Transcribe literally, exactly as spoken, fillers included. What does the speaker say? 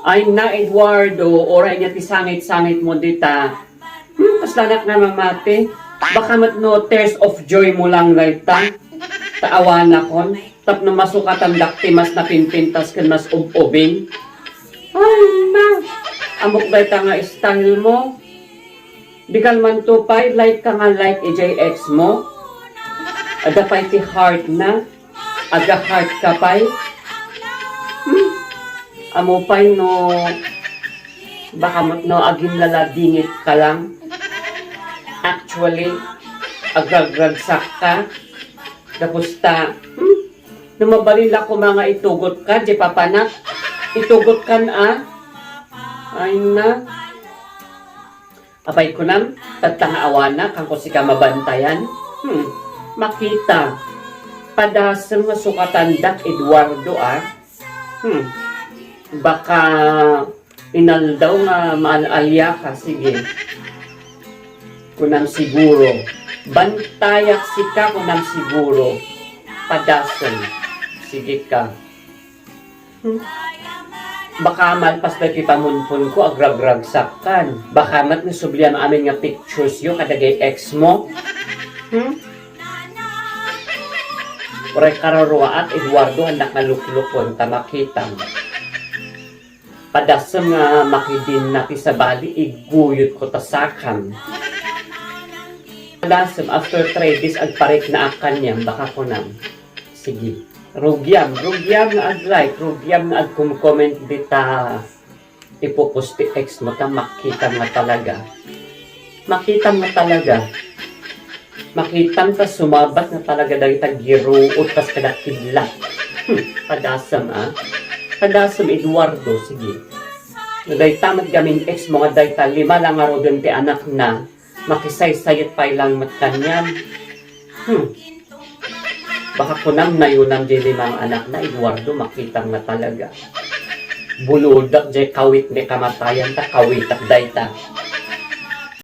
Ay na, Eduardo, uray nga ti sangit-sangit mo dita. Hmm, kaslanak nga mamati. Baka met no tears of joy mo lang dayta. Ta awanakon. Tapno masukatandak ti mas napinpintas ken mas ub-ubing. Ay na, ammok dayta nga style mo. Dikan man to pay, like ka nga like idiay ex mo. Adda pay ti heart na. Aga-heart ka pay. Hmm. Ammo pay no, baka met no aginlaladingit ka lang. Actually, agragragsak ka. Tapos ta, hmm? No mabalin la koma nga itugot ka, di papanak. Itugot kan a. Ay na. Apay kunam, tatta nga awanak, ken ko sika mabantayan. Hmm, makita. Padasem nga sukatandak, Eduardo, ah. Hmm, baka inaldaw nga maal-alia ka, sige. Kunam siguro. Bantayak sika, kunam siguro. Padasem. Sige ka. Hmm? Baka malpas dagiti pamunpon ko, agragragsak kan. Baka met nga subliam amin nga pictures yo kadagiti ex mo. Hmm? Uray kararuaat, Eduardo, handak nga luklukon ta makitam. Padasem nga makidinna ti sabali, iguyod ko ta sakam. Padasem, after three days, agpariknaak kaniam, baka kunam. Sige. Rugiam, rugiam nga ag-like, rugiam nga agkom-comment dita ipopost ti ex mo ta makitam nga talaga. Makitam nga talaga. Makitam ta sumabat nga talaga dagita giruot kas kada kidlat. Hmm, padasem, ah. Padasem, Eduardo, sige. No dayta met gamin ex mo nga dayta lima la ngaruden ti anakna, makisaysayet pay lang met kaniam. Hmm. Baka kunam nayunam diay lima nga anakna, Eduardo, makitam nga talaga. Buludak diay kawit ni kamatayan ta kawitak dayta.